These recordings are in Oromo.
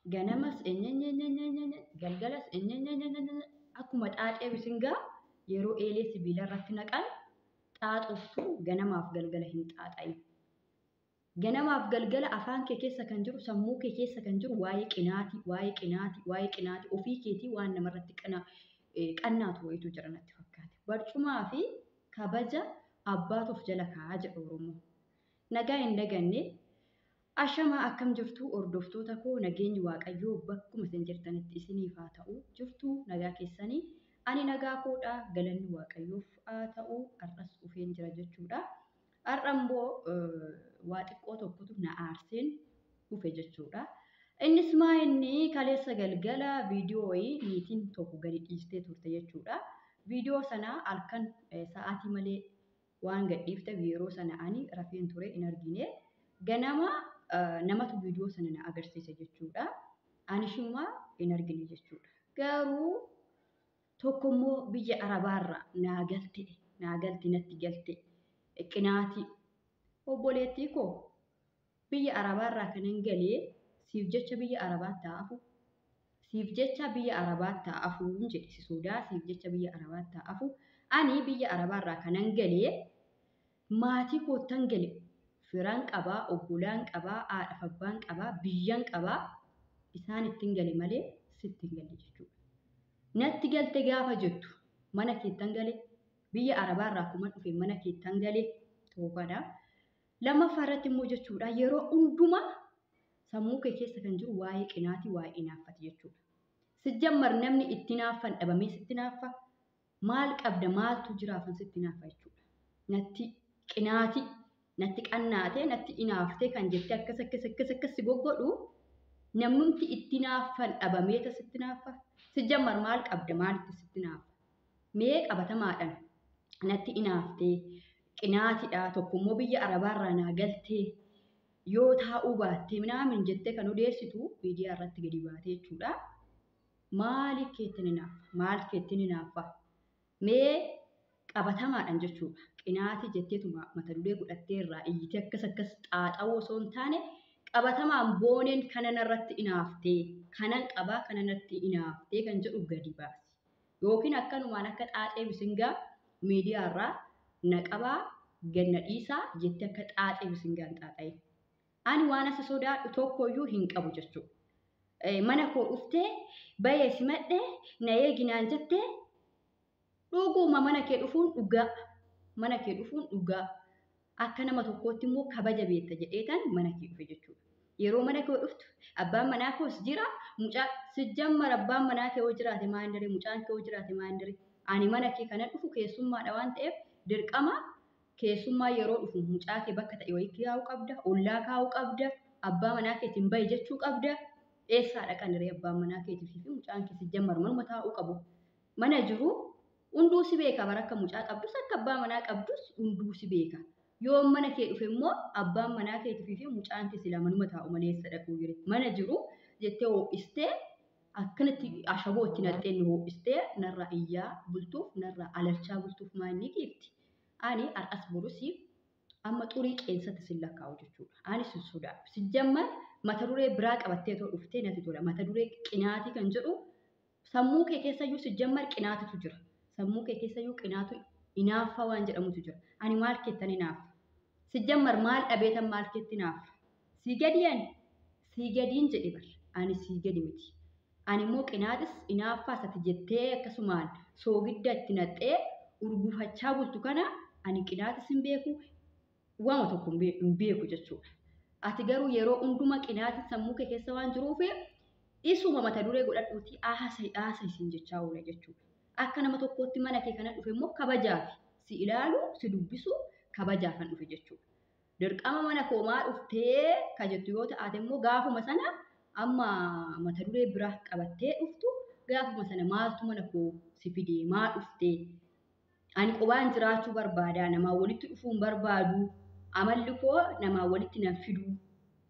Ganamas enyenyenyenyenye galgalas enyenyenyenyenye akkuma xaaxee bisingaa yeroo eelee sibiila irratti naqan xaaxoftu ganamaaf galgala hin xaaxayin. Ganamaaf galgala afaan kee keessa kan jiru sammuu kee keessa kan jiru waa'ee qinaatii waa'ee qinaatii waa'ee qinaatii ofii keetii waan namarratti qannaatu wayitu jira natti fakkaate. Barcumaa fi kabaja abbaatu of jala kaa'a jedha Oromoon. Nagaa hin daganne ashamaa akkam jirtu hordoftoota koo nageenyi Waaqayyoo bakkuma isin jirtanitti isiniif haa ta'u jirtu nagaa keessanii ani nagaa koodha galanni Waaqayyoof haa ta'u har'as dhufeen jira jechuudha. Har'a immoo waa xiqqoo tokkotu na aarseen dhufe jechuudha. Innis maa inni kaleessa galgala viidiyoo wayii niitiin tokko gadi dhiistee turte jechuudha. Viidiyoo sana halkan sa'aatii malee waan gadhiifteef yeroo sana ani rafeen ture hin argine. Ganama namatu viidiyoo sana na agarsiise jechuudha. Ani ishumaa hin argine jechuudha. Garuu tokko immoo biyya Arabaarraa naa galte naa galte natti galte qinaatii. Obboleettii koo biyya Arabaarraa kanan galee siif jecha biyya Arabaatti haa hafu. Siif jecha biyya Arabaatti haa hafu jedhe si sodaa siif jecha biyya Arabaatti haa hafu. Ani biyya Arabaarraa kanan galee maatii koottan gale firan qabaa, obbolaan qabaa, haadhaaf abbaan qabaa, biyyan qabaa isaan ittiin gale malee sitti hin galle jechuudha. Natti galte gaafa jettu mana keettan gale biyya Arabaarraa akkuma dhufe mana keettan gale tokkodha. Lammaffaa irratti immoo jechuudha yeroo hundumaa sammuu kee keessa kan jiru waa'ee qinaatii waa'ee hinaaffati jechuudha. Sijjammar namni itti hinaaffan dhabamee sitti hinaaffa maal qabda maaltu jiraafan sitti hinaaffa jechuudha. Natti qinaatii natti qannaatee natti hinaaftee kan jettee akkas akkas akkas akkas si goggodhu namnumti itti hinaaffan dhabameeta sitti hinaaffa. Sijjammar maal qabda maalitti sitti hinaaffa? Mee qabatamaadhaan natti hinaaftee qinaatidha tokkommoo biyya Arabaarraa naa galtee yoo taa'uu baattee minaamin jettee kan odeessitu miidiyaa irratti gadi baatee jechuudha. Maaliif keettiin hinaaffa? Maal keettiin hinaaffa? Mee qabatamaadhaan jechuudha. Qinaatii jetteetuma mata duree godhattee irraa iyyitee akkas akkas xaaxawoo osoo hin taane qabatamaan booneen kana narratti hinaaftee kanan qabaa kana natti hinaaftee kan jedhu gadi baasi. Yookiin akkanumaan akka xaaxee bisingaa miidiyaa irraa na qabaa gad na dhiisaa jettee akka xaaxee bisingaa hin xaaxa'in. Ani waan asi sodaadhu tokkoyyuu hin qabu jechuudha. Mana koo dhuftee bahee simadhee na eeginaan jettee dhuguma mana kee dhufuun dhugaa. Mana kee dhufuun dhugaa. Akka nama tokkootti immoo kabaja beekta jedheetan mana kee dhufe jechuudha. Yeroo mana kee dhuftu abbaan manaa koos jira mucaa sijjammar abbaan manaa kee yoo jiraate maal daree mucaan kee yoo jiraate maal daree ani mana kee kana dhufu keessummaadha waan ta'eef dirqama keessummaa yeroo dhufu mucaa kee bakka ta'e wayii kaa'uu qabda ollaa kaa'uu qabda abbaa manaa keetiin bahi jechuu qabda eessaa dhaqan ree abbaan manaa keetii fi mucaan kee sijjammar manuma taa'uu qabu. Mana jiru hunduu si beeka bara akka mucaa qabdus akka abbaa manaa qabdus hunduu si beeka. Yoo mana kee dhufe immoo abbaan manaa keetii fi mucaan kee silaa manuma taa'u malee eessa dhaquu jire. Mana jiru jettee ho'istee akkanatti ashaboo itti naqxee inni ho'istee narraa iyyaa bultuuf narraa alalchaa bultuuf maa inni giifti. Ani har'as borusii amma xurii qeensatti sin lakkaa'u jechuudha. Ani sin sodaadhu. Sijjammar mata duree biraa qabattee otoo dhuftee natti tola. Mata duree qinaatii kan jedhu sammuu kee keessayyuu sijjammar qinaatitu jira. Sammuu kee keessayyuu qinaatu hinaaffaa waan jedhamutu jira. Ani maal keettan hinaaffa? Sijjammar maal dhabeetan maal keetti hinaaffa? Sii gadi ani? Sii gadiin jedhe bar. Ani sii gadi miti. Ani immoo qinaatis hinaaffaas ati jettee akkasumaan soogidda itti naqxee urgufachaa bultu kana ani qinaatis hin beeku waama tokko hin beeku jechuudha. Ati garuu yeroo hundumaa qinaatiin sammuu kee keessa waan jiruuf isuma mata duree godhadhuutii haasa'i haasa'i siin jechaa oola jechuudha. Akka nama tokkootti mana kee kana dhufe immoo kabajaaf si ilaalu si dubbisu kabajaaf kan dhufe jechuudha. Dirqama mana koo maa dhuftee ka jettu yoo taate immoo gaafuma sana amma mata duree biraa qabattee dhuftu gaafuma sana maaltu mana koo si fidee maa dhuftee ani qobaan jiraachuu barbaada namaa walitti dhufuu hin barbaadu amalli koo namaa walitti nan fiduu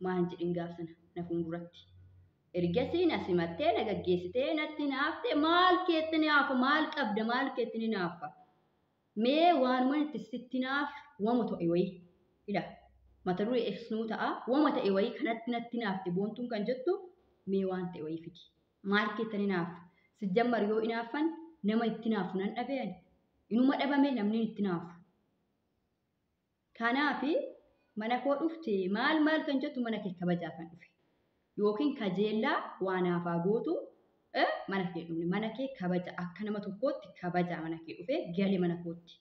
maan jedhin gaaf sana na fuulduratti. Ergasii na simattee na gaggeessitee natti naaftee maal keetti naafa maal qabda maal keetti ni naafa. Mee waanuma itti sitti naaf wama ta'e wayii ila mata duree ibsinuu ta'a wama ta'e wayii kanatti natti naafte boontuun kan jettu Mee waan ta'e wayii fidi. Maal keettani naafa? Sijjammar yoo inaaffan nama itti naafu nan dhabee ani. Inuma dhabame namni itti naafu. Kanaafi mana koo dhufte maal maal kan jettu mana kee kabajaaf kan dhufe. Yookiin kajeellaa waa naafaa gootu mana kee dhufne mana kee kabaja akka nama tokkootti kabaja mana kee dhufe gale mana kootti.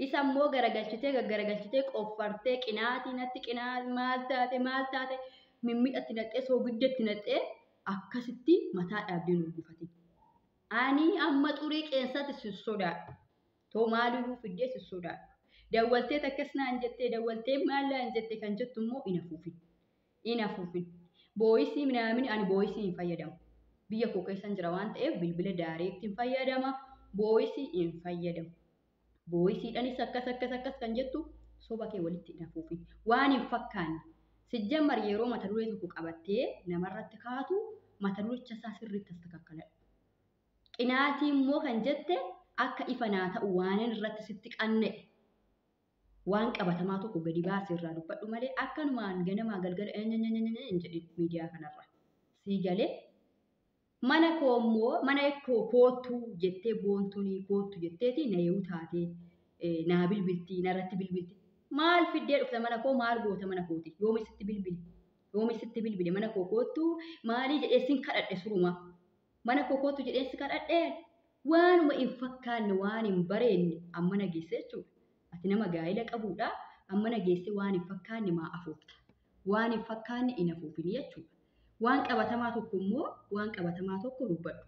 Isa immoo garagalchitee gaggaragalchitee qoffartee qinaatii natti qinaa maal taate maal taate mimmiidhatti naqxee soogiddatti naqxee akkasitti mataa dhaabdee nu gufatin. Ani amma xurii qeensatti si sodaadha. Too maaliyyuu fiddee si sodaadha. Dawwaltee akkas naan jettee dawwaltee maal naan jette kan jettu immoo hin afuufin. Hin afuufin. Booyisii minaamin ani booyisii hin fayyadamu. Biyya koo keessan jira waan ta'eef bilbila daareetti hin fayyadama. Booyisii hin fayyadamu. Booyisiidhanis akkas akkas akkas kan jettu soba kee walitti hin afuufin. Waan hin fakkaanne. Sijjammar yeroo mata duree tokko qabattee namarratti kaatu mata duricha isaa sirriitti astakakkaladhu. Qinaatii immoo kan jette akka ifa naa ta'u waanin irratti sitti qanna'e waan qabatamaa tokko gadi baasii irraa dubbadhu malee akkanumaan ganamaa galgala eenyeenyeenyeen hin jedhin miidiyaa kanarra. Sii galee mana koo immoo mana koo koottuu jettee boontuunii koottu jetteeti na yoo taatee naa bilbiltii narratti bilbilti. Maal fiddee dhufta mana koo maal goota mana kooti yoomi sitti bilbile yoomi sitti bilbile mana koo koottuu maalii jedhee sin kadhadhe suruma mana koo koottu jedhee si kadhadhe waanuma hin fakkaanne waan hin bareenne amma na geesse jechuudha. Ati nama gaa'ela qabuudha amma na geesse waan hin fakkaanne maa afuufta waan hin fakkaanne hin afuufini jechuudha. Waan qabatamaa tokko immoo waan qabatamaa tokko dubbadhu.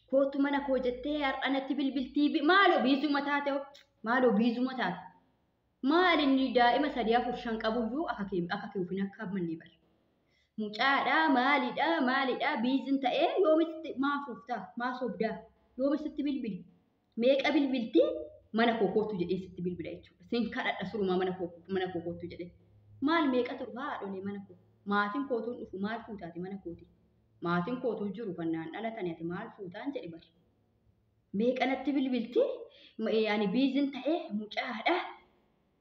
Koottu mana koo jettee har'a natti bilbiltii maaloo biizuma taate maaloo biizuma taate. Maal inni daa'ima 3 4 5 qabuyyuu akka kee ofin akka manni bara. Mucaadhaa maalidhaa maalidhaa biizin ta'ee yoomitti maa fuuftaa maa sobdaa yoomitti bilbili meeqa bilbilti mana koo koottu jedhee sitti bilbila jechuudha. Sin kadhadha surumaa mana koo koottu jedhee. Maal meeqatu dhufa haadholee mana koo maatiin kootuun dhufu maal fuutaati mana kooti maatiin kootuu jiru kan naan dhalatan ati maal fuutaan jedhe bari. Meeqa natti bilbilti ani biizin ta'ee mucaadhaa.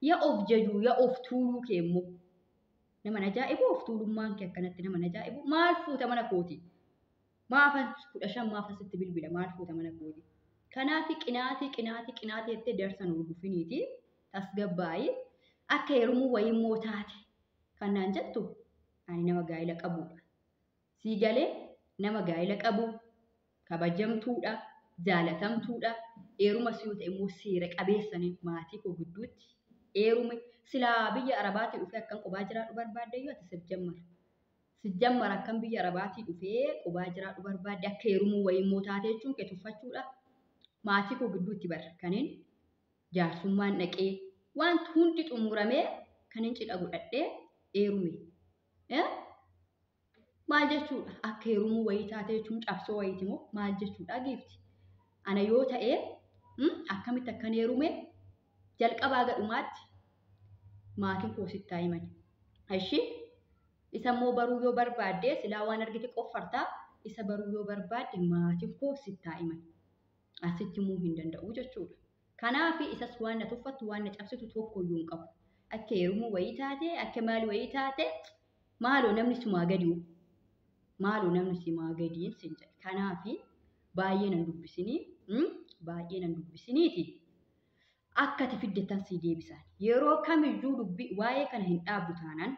Ya of jajuu ya of tuuluu kee immoo nama ajaa'ibu of tuulummaan kee akkanatti nama ajaa'ibu maal fuuta mana kooti maafan 15 maafan sitti bilbila maal fuuta mana kooti kanaaf qinaatii qinaatii qinaatii jettee darsan urgufiniiti tasgabbaa'ii akka heerumuu wayii immoo taate kan naan jettu ani nama gaa'ela qabuudha sii galee nama gaa'ela qabu kabajamtuudha jaalatamtuudha heeruma si yoo ta'e immoo seera qabeessaniin maatii koo gidduutti heerume silaa biyya Arabaatii dhufee akkan qubaa jiraadhu barbaadde iyyuu ati sijjammar. Sijjammar akkan biyya Arabaatii dhufee qubaa jiraadhu barbaadde akka heerumuu wayii immoo taate jechuun kee tuffachuudha. Maatii koo gidduutti bara kaniin jaarsummaan dhaqee wanti hundi xumuramee kaniin cidha godhadhee heerume. Maal jechuudha? Akka heerumuu wayii taate jechuun cabsoo wayiiti moo maal jechuudha giifti? Ana yoo ta'e akkamitti akkan heerume jalqabaa gadhumaatti maatiin koo sitti haa himani. Ishi isa immoo baruu yoo barbaadde silaa waan argite qoffartaa isa baruu yoo barbaadde maatiin koo sitti haa himani. Asitti himuu hin danda'u jechuudha. Kanaaf isas waan na tuffattu waan na cabsitu tokko iyyuu hin qabu. Akka heerumuu wayii taate akka maal wayii taate maaloo namni simaa gadi maaloo namni simaa gadiin sin jedhe. Kanaaf baay'ee nan dubbisinii baay'ee nan dubbisiniiti. Akka ati fiddettan si deebisan. Yeroo kamiyyuu dubbii waa'ee kana hin dhaabdu taanaan